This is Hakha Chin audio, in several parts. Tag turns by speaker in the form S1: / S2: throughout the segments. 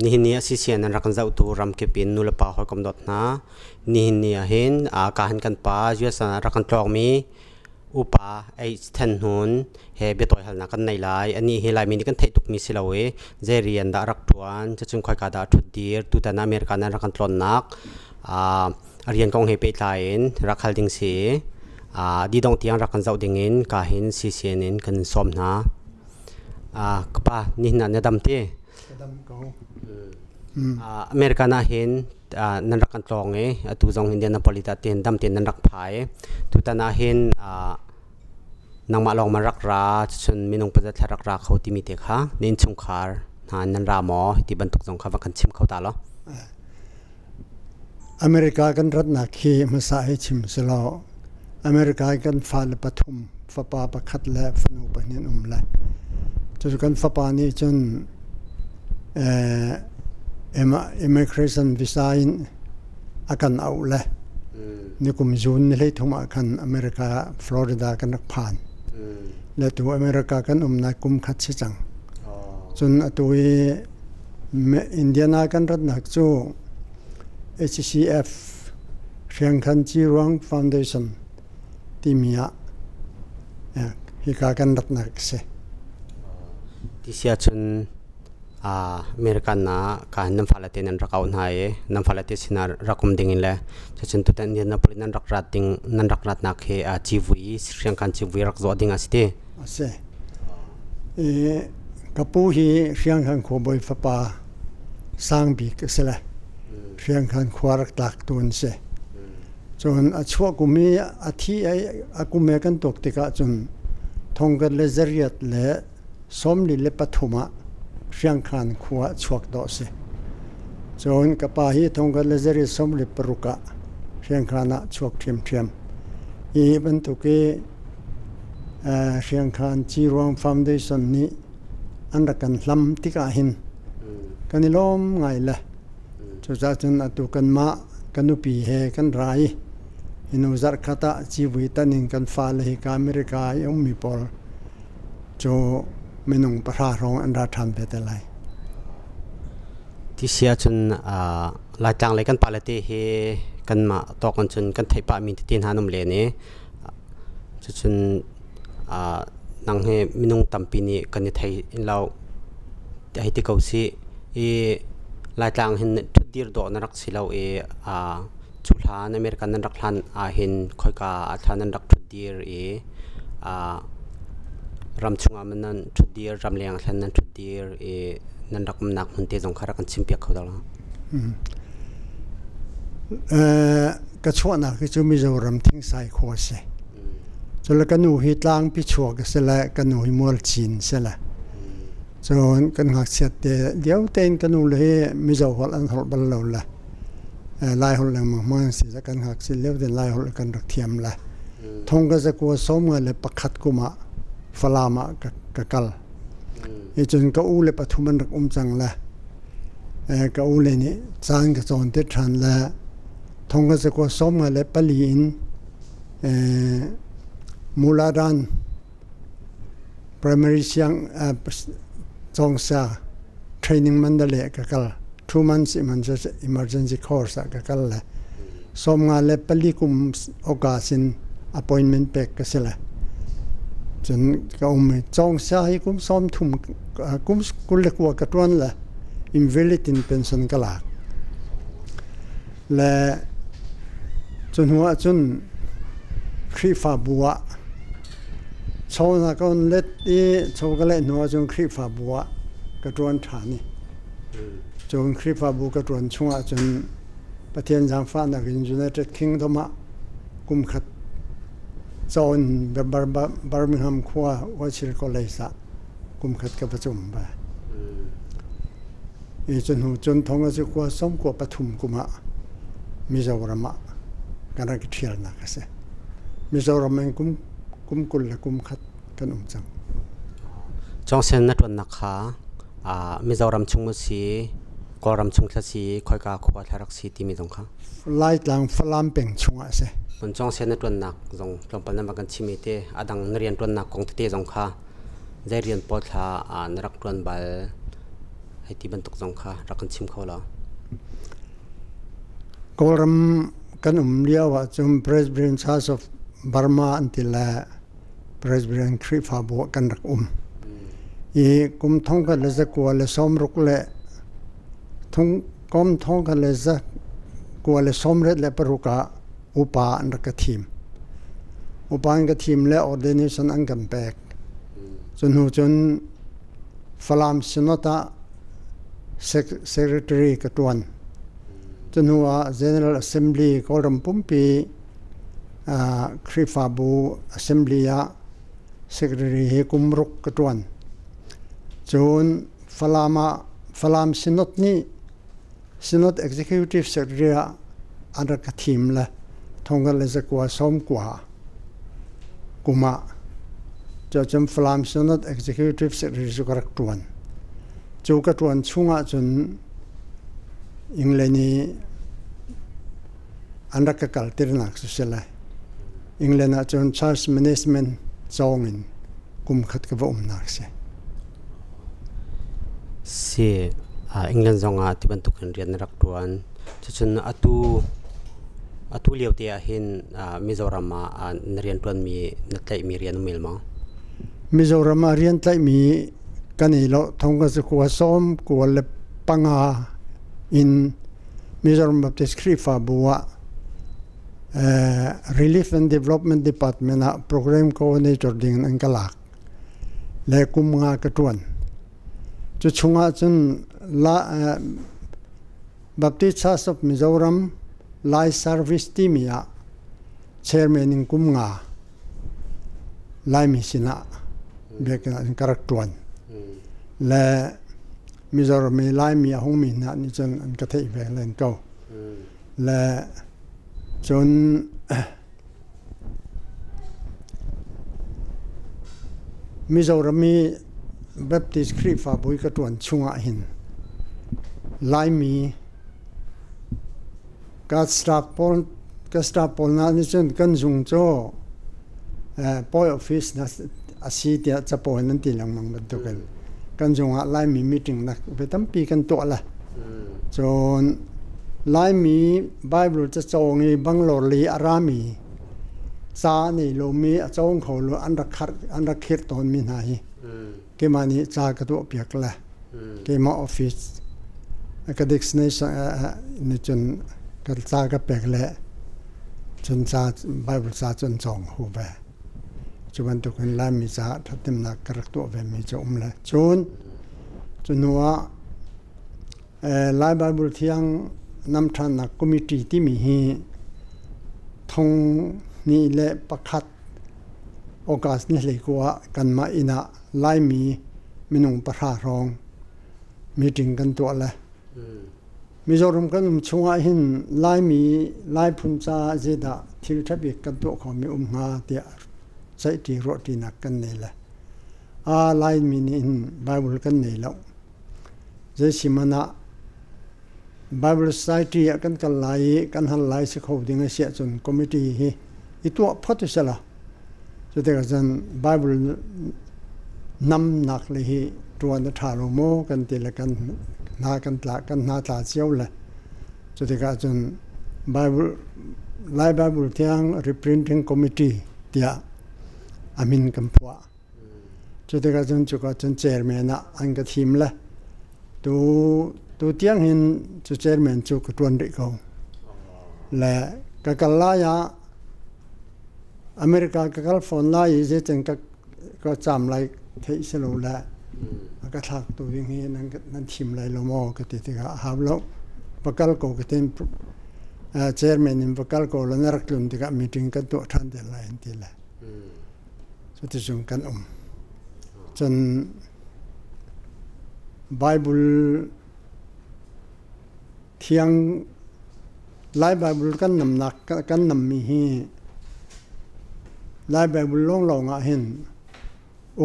S1: Nihin ni ah CCN an rak kan zohtu ramkip in nulepa hawikom dawt hna. Nihin ni ah hin ka han kan pa US ah rak kan tlawngmi upa H Than Hnun he biatawi halnak kan nei lai. Anih hi Laimi nih kan theih tukmi si lo i zei rian dah rak ṭuan, cucun khoika dah a ṭhut dir, tutan America nan rak kan tlawnnak a rian kong he pehtlai in rak hal ding si i didong tiang rak kan zoh ding in ka hin CCN in kan in sawm hna. Ka pa, nihin ah na dam ti?
S2: Ka dam ko.
S1: American ah hin nan rak kan tlawng i atu zong Indianapolis ah tin dam tein nan rak phai. Tutan ah hin nangmah lawng ma rak ra cun minung pazat thla rak ra kho timi te kha na innchungkhar hna nan ra maw ti bantuk zong kha va kan chim kho ta lo.
S2: America kan ratnak hi hmasa hi chim selaw America kan fale pathum fapa pakhat le fanu pahnih an um le cucu kan fapa nih cun immigration visa in a kan auh le nikum June ni 13 ah khan America Florida kan rak phan le tu America kan umnak kum khat si cang. Cun atu i Indiana kan ratnak cu HCF Hriangkhan Ciruang Foundation timi ah hika kan ratnak a si.
S1: Ti si ahcun American ah ka nan fale te nan rak auh hna i nan fale te sinah rak um ding in le cucun tutan Indianapolis nan rak rat ding nan rak ratnak hi civui Hriangkhan civui rak zawh ding a si ti.
S2: A si. I ka pu hi Hriangkhan khuabawi fapa sang bik a si le Hriangkhan khua rak tlak tu an si. Cun a chuah kum i a thi a kum he kan tuak tikah cun thongkat le zariat le 43 ah Hriangkhan khua ah chuak dawh a si. Cun ka pa hi thongkat le zariat 46 ah Hriangkhan ah chuak ṭhiamṭhiam. Hi bantuk i Hriangkhan Ciruang Foundation nih an rak kan hlam tikah hin kan i lawm ngai le Cucaah cun atu kanmah ka nupi he kan ra i hi hnu zarhkhat ah civui tan in kan fale hi ka America i ummi pawl cu minung 10 hrawng an ra ṭhan ve te lai.
S1: Ti si ahcun Laitlang lei kan pale te hi kanmah tawk in cun kan theih pahmi tete hna an um len i cucun nang hi minung tampi nih kan i thei lo hei ti ko sih. I Laitlang hin ṭhutdir dawh na rak si lo i cu hlan American nan rak hlan ahhin khoika ah thla nan rak ṭhutdir i ram chungah maw nan ṭhutdir, ramleng ah nan ṭhutdir i nan rak umnak hmun te zong kha rak kan chimpiak kho deuh lo.
S2: Ka chuahnak hi cu Mizoram Thingsai khua a si. Cule ka nu hi tlangpi chuak a si le ka nu hi Mualcin a si le. Cun kan ngakchiat te lio tein ka nu le hi Mizo holh an holh bal lo le Lai holh lengmang hmang si kan ngakchia lio tein Lai holh kan rak thiam le thong ka zakua 51 kum ah Falam ah ka kal. I cun ka u le pathum an rak um cang le ka u le nih caan ka cawn te ṭhan le thong ka zakua 54 in Muladan Primary siang cawngsa training Mandalay ka kal. 2 months emergency course ah ka kal le 54 kum August in appointment pek ka si le cun ka um i cawngsa hi kum 30 kum 29 ka ṭuan le invalid in pension ka lak. Le cu hnu ah cun Khrihfabu ah chaw ka on let i chaw ka leh hnu ahcun Khrihfabu ah ka ṭuan ṭhan i cun Khrihfabu ka ṭuan chungah cun Pathian zaangfahnak in United Kingdom ah kum khat cawn Birmingham khua Wachil College ah kum khat ka va cum ve. I cu hnu cun thong a si kua 93 kum ah Mizoram ah kan rak i ṭhialnak a si. Mizoram in kum kum kul le kum khat kan um cang.
S1: Cawngsen na ṭuannak kha Mizoram chung maw si, Kawlram chung thla si, khoika khua thla rak si timi zong kha?
S2: Laitlang Falam peng chungah a si.
S1: Cun Cawngsen na ṭuannak zong tlawmpal nan va kan chim i te a dang na rian ṭuannak kong tete zong kha zei rian pawl thla na rak ṭuan bal? Hei ti bantuk zong kha rak kan chim kho law.
S2: Kawlram kan um lio ahcun Presbyterian Church of Burma an ti le Presbyterian Khrihfabu ah kan rak um. I kum thong khat le zakua le sawmruk le thung kum thong khat le zakua le sawmriat le paruk ah upa an rak ka thim. Upa an ka thim le ordination an kan pek. Cu hnu cun Falam Synod ah secretary ka ṭuan. Cu hnu ah General Assembly Kawlram pumpi Khrihfabu Assembly ah secretary hi kum ruk ka ṭuan. Cun Falam ah Falam Synod nih Synod Executive Secretary ah an rak ka thim le thonga le zakua sawmkua kum ah cucun Falam Synod Executive Secretary cu ka rak ṭuan. Cu ka ṭuan chungah cun England i an rak ka kaltirnak cu si lai. England ah cun Church Management cawng in kum khat ka va umnak si.
S1: Si, England zong ah ti bantuk in rian na rak ṭuan. Cucun atu atu lio te ah hin Mizoram ah na rian ṭuanmi na tlaihmi rian um el maw?
S2: Mizoram ah rian tlaihmi kan i lo thong ka zakua sawm kua le panga in Mizoram Baptist Khrihfabu ah Relief and Development Department ah program coordinator ding in an ka lak. Le kum nga ka ṭuan. Cu chungah cun Baptist Church of Mizoram Lai Service timi ah chairman in kum nga Laimi sinah biakinn ah ka rak ṭuan. Le Mizoram i Laimi a hungmi hna nih cun an ka theih ve len ko. Le cun Mizoram i Baptist Khrihfabu i ka ṭuan chungah hin Laimi ka staff pawl ka staff pawl hna nih cun kan zung cu pawi office na a si tiah capo in an ti lengmang bantukin kan zung ah Laimi meeting nak ve tampi kan tuah le cun Laimi Bible cacawng i Bangalore li a rami ca nei lomi a cawng kho lo an rak kharh an rak khirh tawnmi hna hi keimah nih ca ka tuahpiak le keimah office ka dictionary nih cun ka ca ka pek le cun ca Bible ca cun cawng hu ve. Cu bantukin Laimi caah ṭhathnemnak ka rak tuah vemi cu um le cun cu hnu ah Lai Bible Thiang Namṭhannak Committee timi hi thong hnih le pakhat August ni 19 ah kanmah inn ah Laimi minung pahra hrawng meeting kan tuah le Mizoram kan um chungah hin Laimi Lai phun caah zeidah thil ṭha bik kan tuah khomi um hnga tiah ceihṭi ruahṭinak kan nei le Laimi nih hin Bible kan nei lo. Zeisihmanh ah Bible Society ah kan kal lai i kan hal lai si kho ding a si ahcun committee hi i tuah phot u sila. Cutikah cun Bible namnak le hi ṭuan a ṭha lo maw kan ti le kan hna kan tla kan hna tla cio le cutikah cun Bible Lai Bible Thiang Reprinting Committee tiah a min kan phuah. Cu tikah cun cuka cun chairman ah an ka thim le tu tu tiang hin cu chairman cu ka ṭuan rih ko. Le ka kal lai ah America ka kal fawn lai i zeitin ka ka caam lai theih si lo le a ka thlak tu ding hi nan nan thim lai lo maw ka ti tikah a hau lo. Va kal ko ka tin chairman in va kal ko la na rak tlun tikah meeting kan tuah ṭhan te lai an ti le. Cuticun kan um. Cun Bible thiang Lai Bible kan namnak kan nammi hi Lai Bible lawnglawng ah hin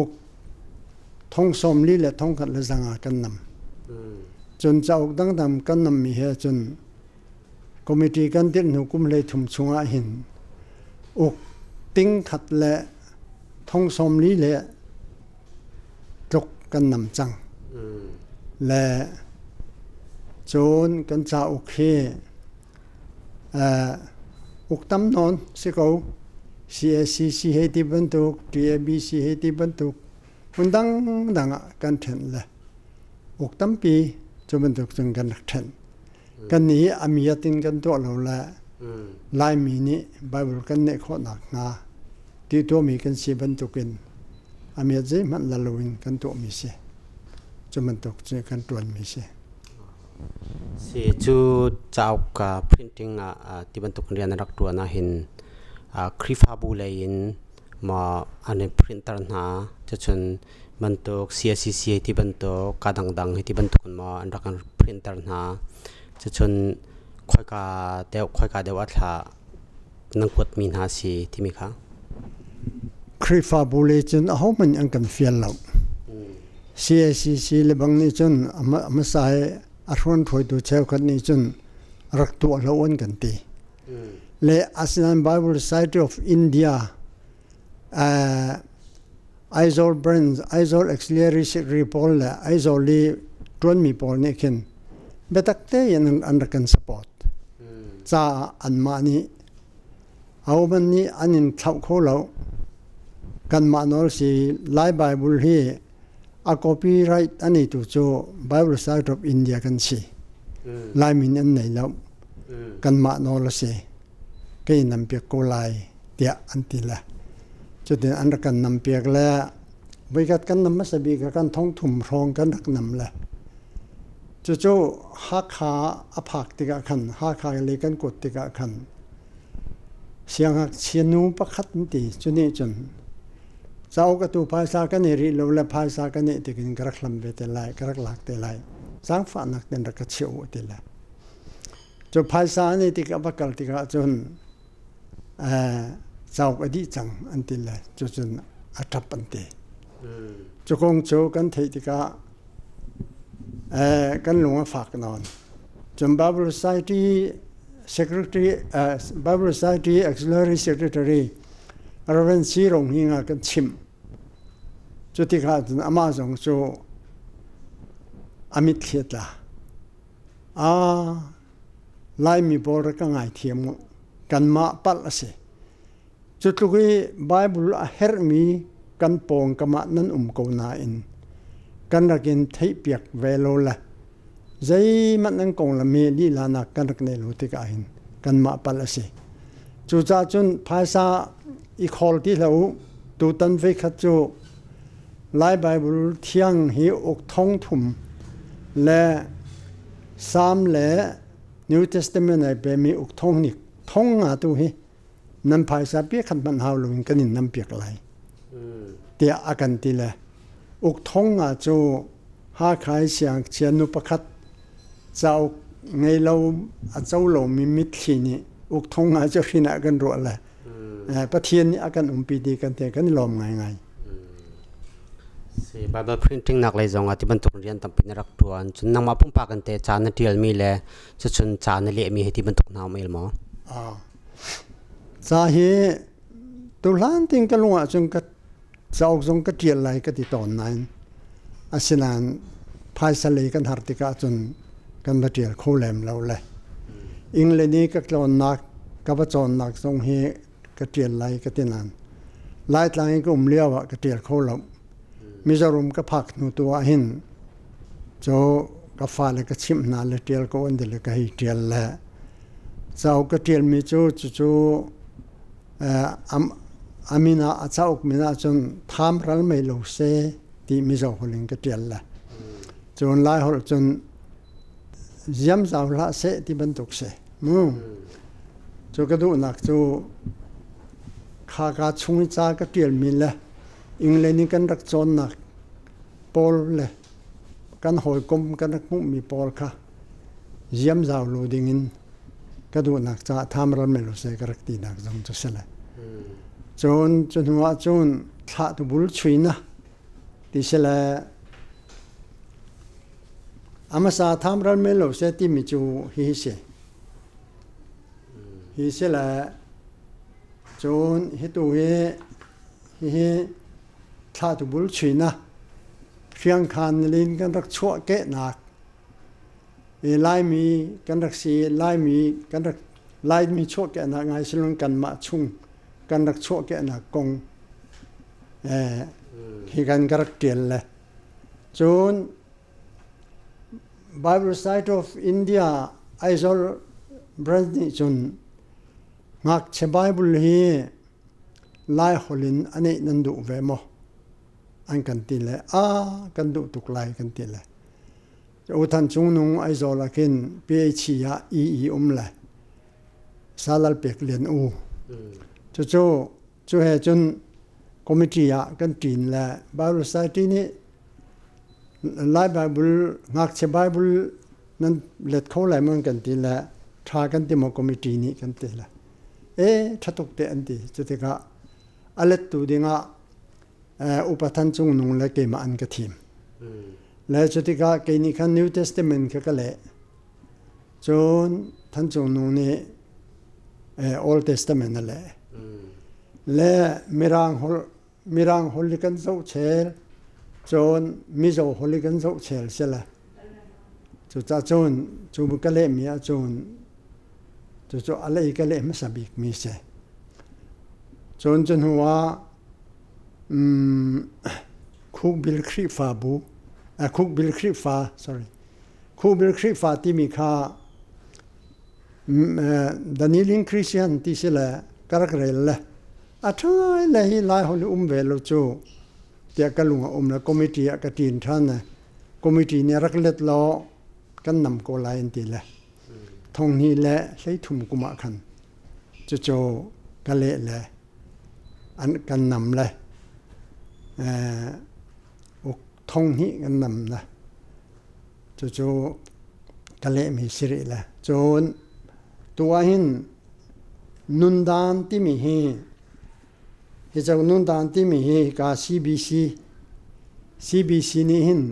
S2: uk thong sawm li le thong khat le zanga kan nam. Cun cauk dangdang kan nammi he cun Committee kan dirh hnu kum 13 chungah hin uk ting khat le thong 40 le tluk kan nam cang. Le cun kan cauk hi uk tam nawn si ko. CACC hei ti bantuk, TABC hei ti bantuk hmun dangdang ah kan ṭhen le uk tampi cu bantuk cun kan rak ṭhen. Kannih hi a miat in kan tuah lo le Laimi nih Bible kan neih khawh nakhnga ti tuahmi kan si bantukin a miat zeihmanh la loin kan tuahmi si. Cu bantuk cu kan ṭuanmi si.
S1: Si cu cauk printing ah ti bantuk rian na rak ṭuan ahhin Khrihfabu lei in maw an in printer hna cucun bantuk CACC ti bantuk ka dangdang hi ti bantuk in maw an rak in printer hna cucun khoika deuh khoika deuh a thla nan kuatmi hna si timi kha.
S2: Khrihfabu lei cun ahohmanh an kan fial lo. CACC le bang nih cun a hmasa i a hruanhruaitu cheukhat nih cun rak tuah lo an kan ti. Le asinain Bible Society of India Aizawl branch, Aizawl Auxiliary Secretary pawl le Aizawl i ṭuanmi pawl nih khin biatak tein an rak kan support. Caah anmah nih ahohmanh nih an in thlauh kho lo. Kanmah nawl si Lai Bible hi a copyright a neitu cu Bible Society of India kan si. Laimi nih an nei lo. Kanmah nawl a si. Kei nam piak ko lai tiah an ti le cutin an rak kan nam piak le voikhat kan nam hmasa bik ah kan thong thum hrawng kan rak nam le cucu Hakha a phak tikah khan Hakha lei kan kuat tikah khan siangngakchia nu pakhat an ti cu nih cun cauk atu phaisa kan i rih lo le phaisa kan i tikin ka rak hlam ve te lai ka rak lak te lai zaangfahnak ten rak ka chiah u ti le Cu phaisa an i tik a va kal tikah cun cauk a dih cang an ti le cucun a ṭap an ti. Cu kong cu kan theih tikah kan lung a fak nawn. Cun Bible Society Secretary, Bible Society Auxiliary Secretary Reverend C. Rong Hinga kan chimh. Cu tikah cun amah zong cu a mitthli a tla. Laimi pawl rak ka ngaithiam u. Kanmah palh a si. Cu tluk i Bible a herhmi kan pawngkam ah nan um ko nain kan rak in theihpiak ve lo le zeihmanh nan konglam hi lihla kan rak nei lo tikah hin kanmah palh a si. Cucaah cun phaisa i khawl ti hlah u. Tutan voikhat cu Lai Baibal Thiang hi uk thong thum le Salm le New Testament ai pemi uk thong nih thong nga tu hi nan phaisa pi khat hmanh hau loin kan in nam piak lai tiah a kan ti le uk thong nga cu Hakha i siangngakchia nu pakhat cauk ngei lo a co lomi mitthli nih uk thong nga cu hrin ah kan ruah le Pathian nih a kan umpi ti kan te kan i lawm ngaingai.
S1: Si Bible printing nak lei zong ah ti bantuk rian tampi na rak tuan. Cun nangmah pumpak in te ca na tialmi le cucun ca na lehmi hi ti bantuk hna um el maw?
S2: Ca hi tuhlan ting ka lung ahcun ka cauk zong ka tial lai ka ti tawn nain asinain phaisa lei kan har tikah cun kan va tial kho lem lo le England i ka tlawnnak ka va cawnnak zong hi ka tial lai ka ti nain Laitlang i ka um lio ah ka tial kho lo. Mizoram ka phak hnu tu ah hin cu ka fale ka chimh hna le tial ko an ti le ka hei tial le cauk ka tialmi cu cucu A min ah a cauk min ah cun Tham ral mei lo se ti Mizo holh in ka ṭial le cun Lai holh cun ziam zau hlah seh ti bantuk si. Mu. Cu ka duhnak cu khaka chung i ca ka ṭialmi le England i kan rak cawnnak pawl le kan hawikom kan rak hmuhmi pawl kha ziam zau lo dingin ka duhnak caah thamral melose ka rak tinak zong cu si le cun cu hnu ah cun thlahtu bul chuina ti si le amasa thamral melose timi cu hi si hi si le cun hi tu hi hihi thlahtu bul chuina. Hriangkhan nilin kan rak chuahkehnak i Laimi kan rak si i Laimi kan rak Laimi chuahkehnak ngai silon kanmah chung kan rak chuahkehnak kong hi kan ka rak ṭial le cun Bible Society of India Aizawl branch nih cun ngakchia Bible hi Lai holh in a neih nan duh ve maw? An kan ti le a kan duh tuk lai kan ti le. U Than Cung Nung Aizawl ah khin PHC ah EE um le Salal Pek Lian U. Cucu cu he cun committee ah kan ṭin le Bible Society nih Lai Bible ngakchia Bible nan let kho lai maw kan ti le ṭha kan ti maw committee nih kan ti le e ṭha tuk te an ti. Cu tikah a lettu dingah upa Than Cung Nung le keimah an ka thim. Le cu tikah kei nih khan New Testament kha ka leh. Cun Than Cung Nung nih Old Testament a leh. Le Mirang holh Mirang holh i kan zohchel, cun Mizo holh i kan zohchel si le. Cucaah cun cu ka lehmi ahcun cucu a lei ka leh hmasa bikmi si. Cun cu hnu ah Khukbil Khrihfabu, Khukbil Khrihfa, sorry, Khukbil Khrihfa timi kha The Kneeling Christian ti si le ka rak rel le a ṭha le hi Laiholh i um ve lo cu tiah ka lung a um le committee ah ka ṭin ṭhan le committee nih rak let law kan nam ko lai an ti le thonghnih le 13 kum ah khan cucu ka leh le an kan nam le uk 2000 kan nam le Cucu ka lehmi si rih le cun tu ahhin nundan timi hi hi ceu nundan timi hi ka CBC CBC nih hin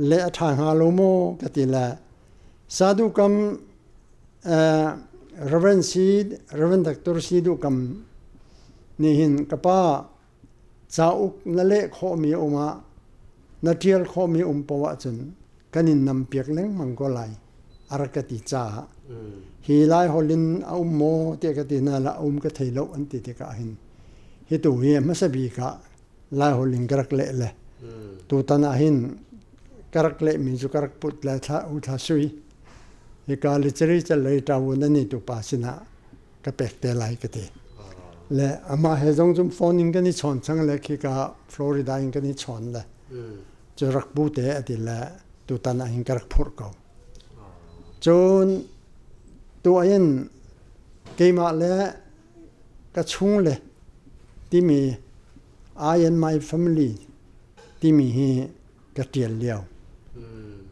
S2: leh a ṭha hnga lo maw ka ti le Sadu kam Reverend si Reverend Doctor Sidu kam nih hin ka pa Cauk na leh khawhmi a um ah na ṭial khawhmi um paoh ahcun kan in nampiak lengmang ko lai a rak ka ti caah hi Laiholh in a um maw tiah ka ti hna la a um ka thei lo an ti tikah hin hi tu hi hmasa bik ah Laiholh in ka rak leh le tutan ah hin ka rak lehmi cu ka rak put le thla u thla sui hika literature lei ṭawun ani tu pa sinah ka pek te lai ka ti. Le amah he zong cum phone in kan i chawn cang le khika Florida in kan i chawn le cu rak bu te a ti le tutan ah hin ka rak phurh ko. Cun tu in keimah le ka chung le timi I and my family timi hi ka ṭial lio.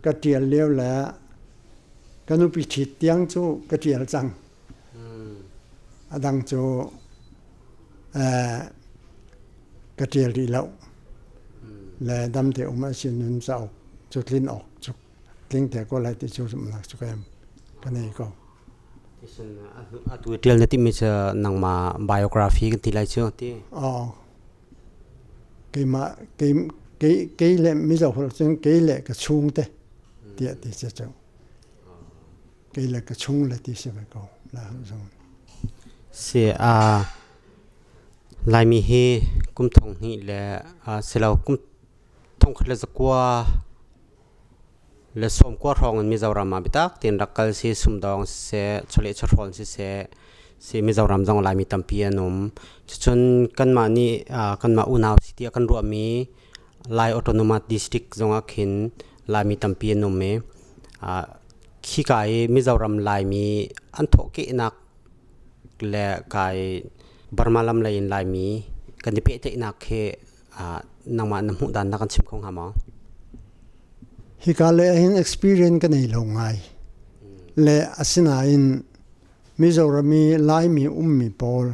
S2: Ka ṭial lio le ka nupi ṭhit tiang cu ka ṭial cang. A dang cu ka ṭial rih lo. Le damte um a si nun cauk cu tlin awk cu tling te ko lai ti cu zumhnak cu ka nei ko.
S1: Atu ṭial na timi cu nangmah biography kan ti lai cu ti.
S2: Oh. Keimah kei kei kei le Mizo holh cun kei le ka chungte tiah ti si cu. Kei le ka chung le ti si ve ko la zong.
S1: Si a Laimi hi kum 2000 le silo kum 1990 hrawng in Mizoram ah biatak tein rak kal si sumdawng siseh chawleh chawhrawl siseh si Mizoram zong Laimi tampi an um. Cucun kanmah nih kanmah unau si tiah kan ruahmi Lai Autonomous District zongah khin Laimi tampi an um i khika i Mizoram Laimi an thawhkehnak le kai Burma lam lei in Laimi kan i pehtlaihnak khi nangmah na hmuh dan na kan chim kho hnga maw?
S2: Hika le hin experience ka nei lo ngai. Le asinain Mizoram i Laimi ummi pawl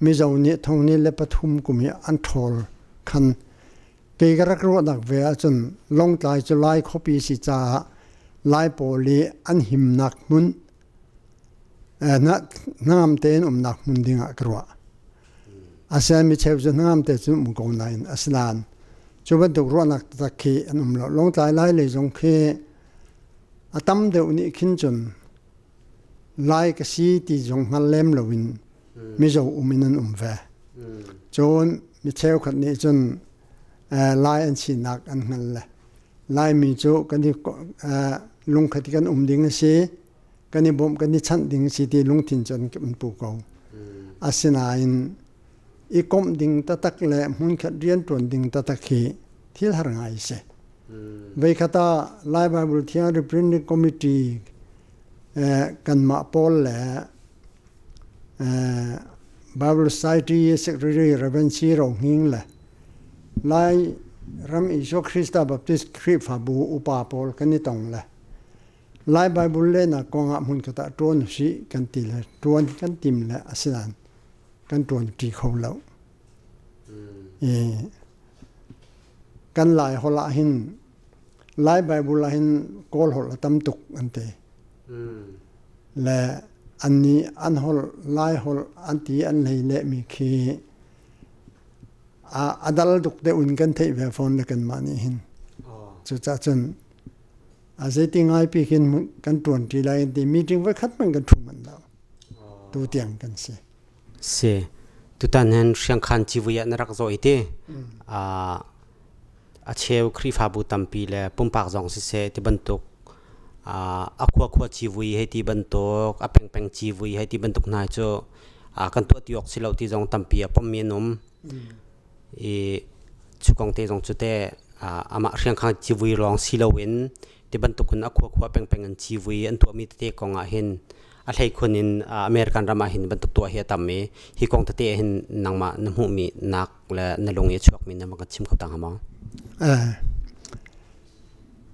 S2: Mizo nih 2003 kum i an ṭhawl khan kei ka rak ruahnak ve ahcun Lawngtlai cu Lai khuapi si caah Lai pawl i an himnak hmun hnangam tein umnak hmun dingah ka ruah. Asinain micheu cu hnangam te cun um ko nain asinain. Cu bantuk ruahnak taktak khi an um lo. Lawngtlai Lai lei zong khi a tam deuh nih khin cun Lai ka si ti zong hngal lem loin Mizo um in an um ve. Cun mi cheukhat nih cun Lai an sinak an hngal le Laimi cu kan i lungkhat i kan um ding a si, kan i bawmh kan i chanh ding a si ti lungthin cu an pu ko. Asinain i komh ding taktak le hmunkhat rianṭuan ding taktak hi thil har ngai a si. Voikhat ah Lai Baibal Thiang Reprinting Committee kanmah pawl le Bible Society Secretary Reverend Si Ro Hnging le Lai ram Jesuh Krista Baptist Khrihfabu upa pawl kan i tong le Lai Bible lehnak kongah hmunkhat ah ṭuan usih kan ti le ṭuan kan tim le asinain kan ṭuan ṭi kho lo. I kan Lai holh ah hin Lai Bible ah hin Kawl holh a tam tuk an ti. Le annih an holh Lai holh an ti an hlei lehmi khi a dal tuk deuh in kan theih ve fawn le kanmah nih hin. Cucaah cun a zeiti ngaipi khin kan ṭuan ṭi lai ti meeting voikhat hmanh kan ṭhu manh lo. Tu tiang kan si.
S1: Si. Tutan hin Hriangkhan civui ah na rak zawh i ti. A cheu Khrihfabu tampi le pumpak zong siseh ti bantuk a khuakhua civui hei ti bantuk a pengpeng civui hei ti bantuk hna cu kan tuah ti awk si lo ti zong tampi a pommi an um. I cu kong te zong cu teh amah Hriangkhan civui lawng si loin ti bantuk in a khuakhua pengpeng in civui an tuahmi tete kong ah hin a hleikhun in American ram ah hin bantuk tuah hi a tam i hi kong tete hin nangmah na hmuhmi nak le na lung i a chuakmi na kan chim kho ta hnga maw?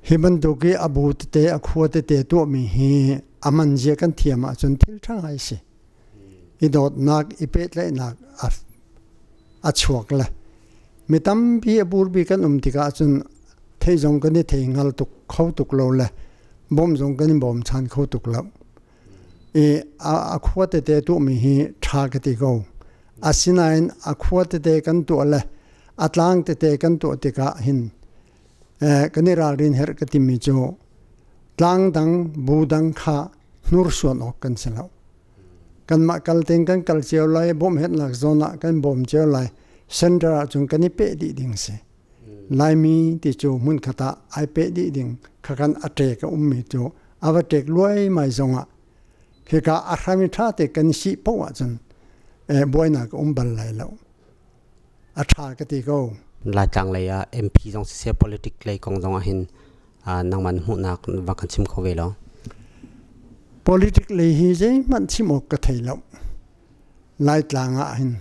S2: Hi bantuk i a bu tete a khua tete tuahmi hi a man zia kan thiam ahcun thil ṭha ngai si. I dawtnak, i pehtlaihnak a chuak le mi tampi a burbi kan um tikah cun thei zong kan i thei hngal tuk kho tuk lo le bawm zong kan i bawmchan kho tuk lo. I a khua tete tuahmi hi ṭha ka ti ko. Asinain a khua tete kan tuah le a tlang tete kan tuah tikah hin kan i ralrin herh ka timi cu tlang dang bu dang kha hnursuan awk kan si lo. Kanmah kal tein kan kal cio lai, bawmhhenhnak zawn ah kan bawm cio lai. Center ah cun kan i peh dih ding si. Laimi ti cu hmunkhat ah ai peh dih ding kha kan a ṭek a ummi cu a va ṭek luaimai zongah khika a hram i ṭha te kan sih paoh ahcun buainak a um bal lai lo. A ṭha ka ti ko.
S1: Laitlang lei ah MP zong siseh politic lei kong zong ah hin nangmah na hmuhnak va kan chim kho ve lo.
S2: Politic lei hi zeihmanh chim awk ka thei lo. Laitlang ah hin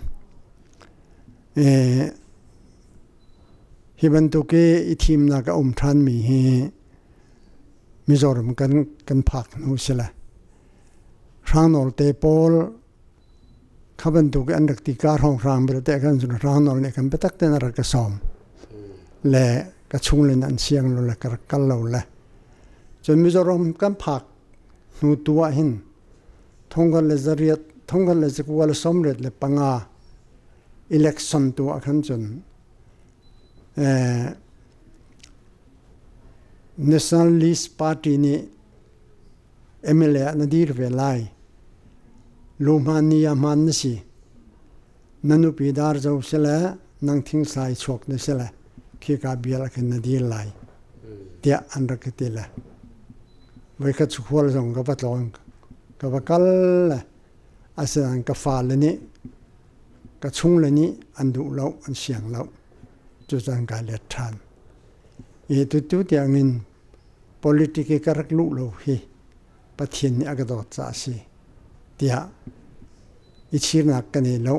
S2: hi bantuk i i thimnak a um ṭhanmi hi Mizoram kan phak hnu si le Hrangnawl te pawl kha bantuk i an rak ti ka hrawnghrang belte khan cun Hrangnawl nih khan biatak tein a rak ka sawm le ka chung le an siang lo le ka rak kal lo le cun Mizoram kan phak hnu tu ah hin thongkhat le zariat thongkhat le zakua le 75 election tu ah khan cun Nationalist Party nih MLA ah na dir ve lai. Lu hmaan ni ah hmaan na si. Na nupi dar zo si le nang thingslai chuak na si le khika bial ah khin na dir lai tiah an rak ka ti le voikhat cu khual zong ka va tlawng ka va kal le asinain ka fale nih ka chungle nih an duh lo an siang lo cucan kai let ṭhan i tutu tiangin politic i ka rak luh lo hi Pathian nih a ka dawt caah a si tiah i chirnak ka nei lo.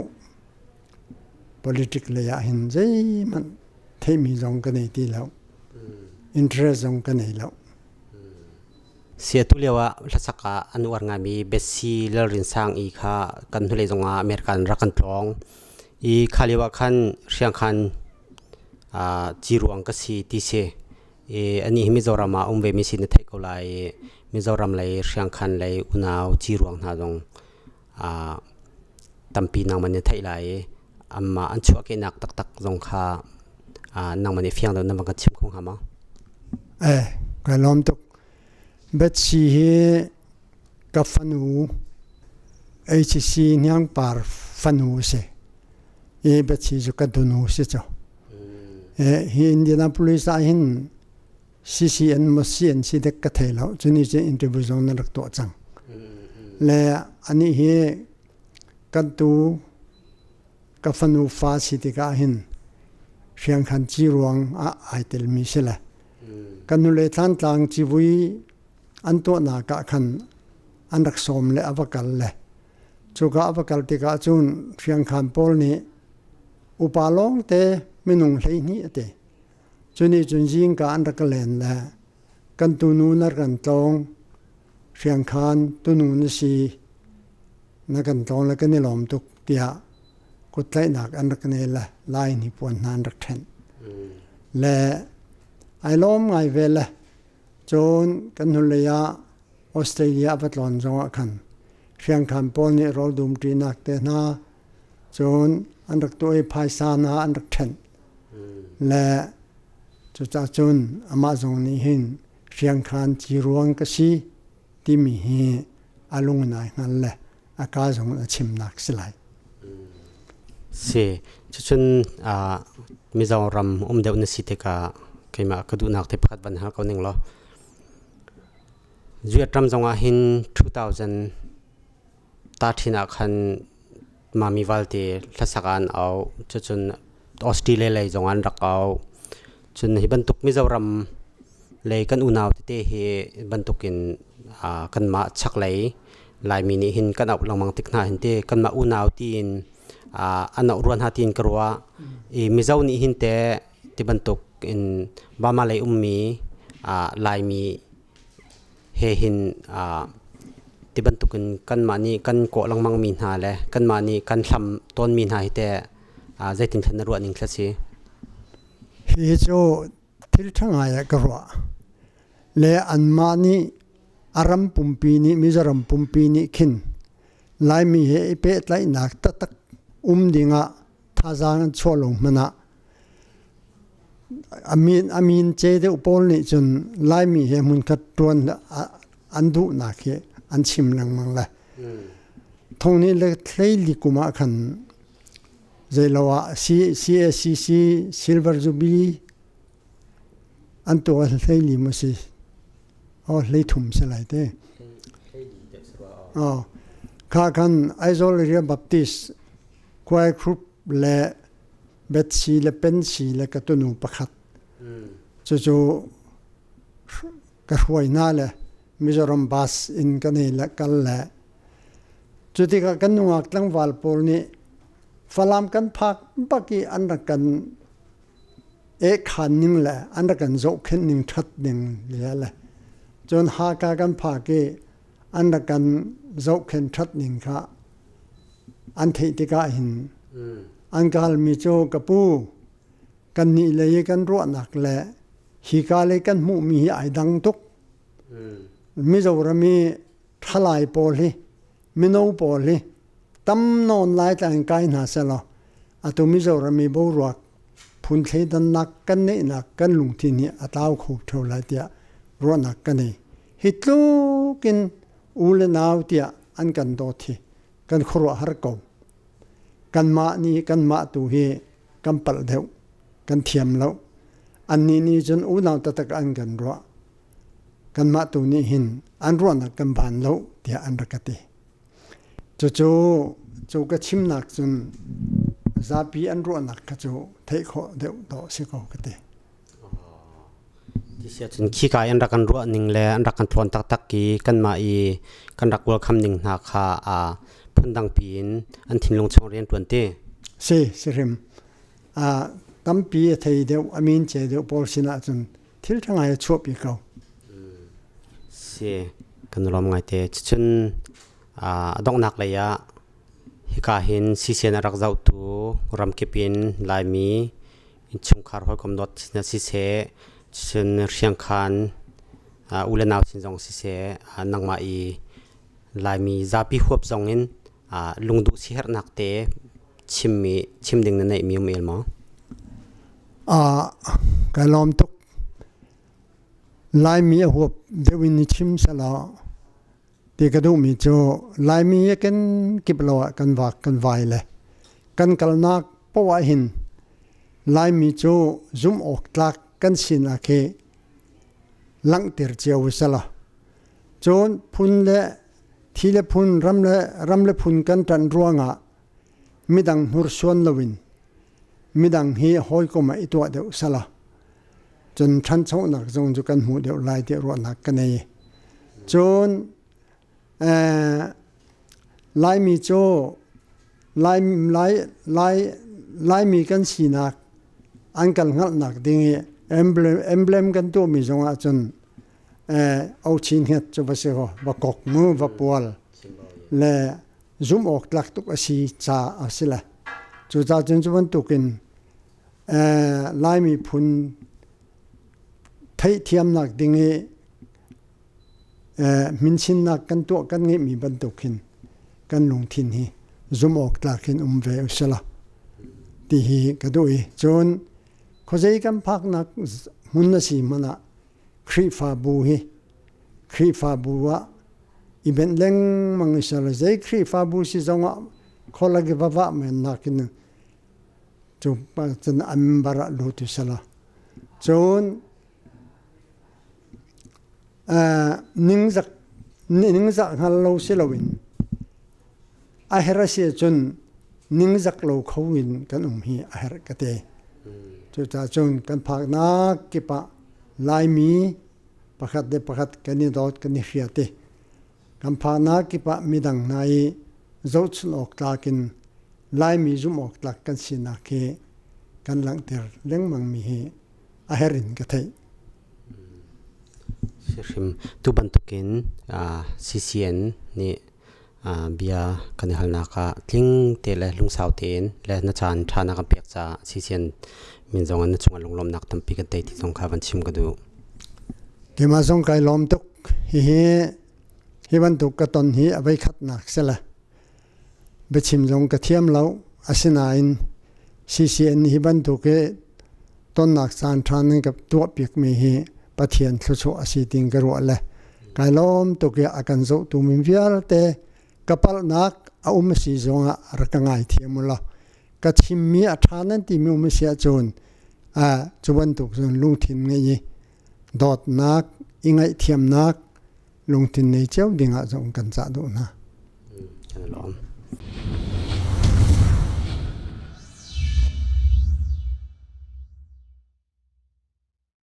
S2: Politic lei ah hin zeihmanh theihmi zong ka nei ti lo. Interest zong ka nei lo.
S1: Si atu lio ah hlasak ah an uar ngaimi Betsy Lalrinsang i kha kan hnulei zongah American rak kan tlawng. I kha lio ah khan Hriangkhan ciruang ka si ti si. I anih hi Mizoram ah um ve mi si na theih ko lai i Mizoram lei Hriangkhan lei unau ciruang hna zong tampi nangman na theih lai i anmah an chuahkehnak taktak zong kha Nangmah nih fiang deuh na van kan chim kho hnga maw?
S2: Eh, kai lawm tuk. Betsy hi ka fanu HCC Hniangpar fanu a si. I Betsy cu ka tunu si cu. Hi Indianapolis ah hin CCN maw CNC dek ka thei lo. Cuni cu interview zong na rak tuah cang. Le anih hi kan tu ka fanu fa si tikah hin hriangkhan ci ruang ah ai telmi si le kan nule Thlantlang civui an tuahnak ah khan an rak sawm le a va kal le cuka a va kal tikah cun hriangkhan pawl nih upa lawngte minung 12 a ti. Cuni cun zingka an rak ka len le kan tunu na kan tlawng hriangkhan tunu na si na kan tlawng le kan i lawm tuk tiah kuttlaihnak an rak nei le Lai hnipuan hna an rak ṭhenh. Le ai lawm ngai ve le cun kan hnulei ah Australia a va tlawn zongah khan hriangkhan pawl nih rawl dumṭinak te hna cun an rak tuah i phaisa hna an rak ṭhenh. Le cucaah cun amah zong nih hin hriangkhan ci ruang ka si timi hi a lung in ai hngal le a ka zong a chimnak si lai.
S1: Si. Cucun Mizoram um deuh na si tikah keimah ka duhnak te pakhat van hal ko ning law. Vietnam zong ah hin 2000 ta ṭhin ah khan Mami Valte hlasak ah an auh. Cucun Australia lei zong an rak auh. Cun hi bantuk Mizoram lei kan unau tete hi bantukin kanmah chaklei Laimi nih hin kan auh lengmang tik hna hin ti kanmah unau tiin an auh rua hna tiin ka ruah. I Mizo nih hin teh ti bantuk in Burma lei ummi Laimi he hin ti bantukin kanmah nih kan kawh lengmang mi hna le kanmah nih kan hlam tawnmi hna hi teh zeitin thlan na ruah ning thla si?
S2: Hi cu thil ṭha ngai ah ka ruah. Le anmah nih a ram pumpi nih Mizoram pumpi nih khin Laimi he i pehtlaihnak taktak um dingah thazaang an chuah lo hmanh ah a min ce deuh pawl nih cun Laimi he hmunkhat ṭuan an duhnak hi an chim lengmang le thong nih le hleili kum ah khan zeilo ah CACC Silver Jubilee an tuah hleili maw si oh 13 si lai te oh kha khan Aizawl Area Baptist Choir Group le Betsy le Pensi le ka tunu pakhat cucu ka hruai hna le Mizoram bus in kan hei le kal le cu tikah kan nungak tlangval pawl nih Falam kan phak bak i an rak kan ekhan ning le an rak kan zohkhenh ning ṭhat ning le cun Haka kan phak i an rak kan zohkhenh ṭhat ning kha an theih tikah hin an ka halmi cu ka pu kannih lei i kan ruahnak le hika lei kan hmuhmi hi ai dang tuk. Mizoram i ṭhalai pawl hi mino pawl hi tam nawn Laitlang in kai hna sehlaw atu Mizoram i boruak phun thleidannak kan neihnak kan lungthin hi a tlau kho ṭheo lai tiah ruahnak ka nei. Hi tluk in u le nau tiah an kan dawt hi kan khuaruahhar ko. Kanmah nih kanmah tu hi kan palh deuh, kan thiam lo. Annih nih cun unau taktak an kan ruah. Kanmah tu nih hin an ruahnak kan van lo tiah an rak ka ti. Cucu cu ka chimnak cun zapi an ruahnak kha cu theih khawh deuh dawh si ko ka ti.
S1: Ti cun khika i an rak kan ruah ning le an rak kan tlawn taktak i kanmah i kan rak welcome ning hna kha phundang piin an thinlung chung rian ṭuan ti.
S2: Si, si hrim. Tampi a thei deuh, a min ce deuh pawl sinah cun thil ṭha ngai a chuahpi ko.
S1: Si, kan lawm ngaite. Cucun a donghnak lei ah hika hin CCN a rak zohtu ramkip in Laimi innchungkhar hawikom dawt na siseh, cun hriangkhan u le nau sin zong siseh, nangmah i Laimi zapi huap zong in lungduh siherhnak te chimmi chim ding na neihmi um el maw?
S2: Kai lawm tuk. Laimi a huap deuh in i chim selaw ti ka duhmi cu Laimi a kenkip lo ah kan vak kan vai le kan kalnak poah ah hin Laimi cu zumh awk tlak kan sinak hi langhter cio u selaw cun phun le thi le phun ram le ram le phun kan ṭanh ruangah midang hnursuan loin midang hi hawikom ah i tuah deuh selaw cun ṭhanchonak zong cu kan hmuh deuh lai tiah ruahnak ka nei. Cun Laimi cu Lai, Lai, Lai, Laimi kan sinak an kan hngalhnak ding i emblem, emblem kan tuahmi zong ahcun Ochin hnget cu va si ho, va kok mu, va pual le zumh awk tlak tuk a si ca a si le. Cucaah cun cu bantukin Laimi phun theihthiamnak ding i minchinnak kan tuah kan ngeihmi bantuk hin kan lungthin hi zumh awk tlak in um ve usila ti hi ka duh i cun khuazei kan phaknak hmun a si hmanh ah Khrihfabu hi Khrihfabu ah i benh lengmang i sel zei Khrihfabu si zongah khualak i va vah men nakin cu cun an member ah lut u selaw cun ningzak ningzah hngal lo si loin a herh a si ahcun ningzak lo kho in kan um hi a herh ka ti. Cucaah cun kan phaknak kip ah Laimi pakhat le pakhat kan i dawt kan i hriat i kan phaknak kip ah midang hna i zohchunh awk tlak in Laimi zumh awk tlak kan sinak hi kan langhter lengmangmi hi a herh in ka theih.
S1: Hrim tu bantukin CCN nih bia kan i halnak ah tling te le lungsau tein le na caan ṭha na kan pek caah CCN min zong in na cungah lunglawmhnak tampi kan tei ti zong kha van chim ka duh.
S2: Keimah zong kai lawm tuk. Hihi hi bantuk ka ton hi a voikhatnak si le biachim zong ka thiam lo. Asinain CCN hi bantuk i tonnak caan ṭha nan ka tuahpiakmi hi Pathian thluachuah a si tiin ka ruah le kai lawm tuk i a kan zohtu mi vialte ka palhnak a um a si zongah rak ka ngaithiam u law ka chimmi a ṭha nan timi um a si ahcun cu bantuk cun lungthin ngei i dawtnak i ngaihthiamnak lungthin nei cio dingah zong kan cah duh hna.
S1: Kan lawm.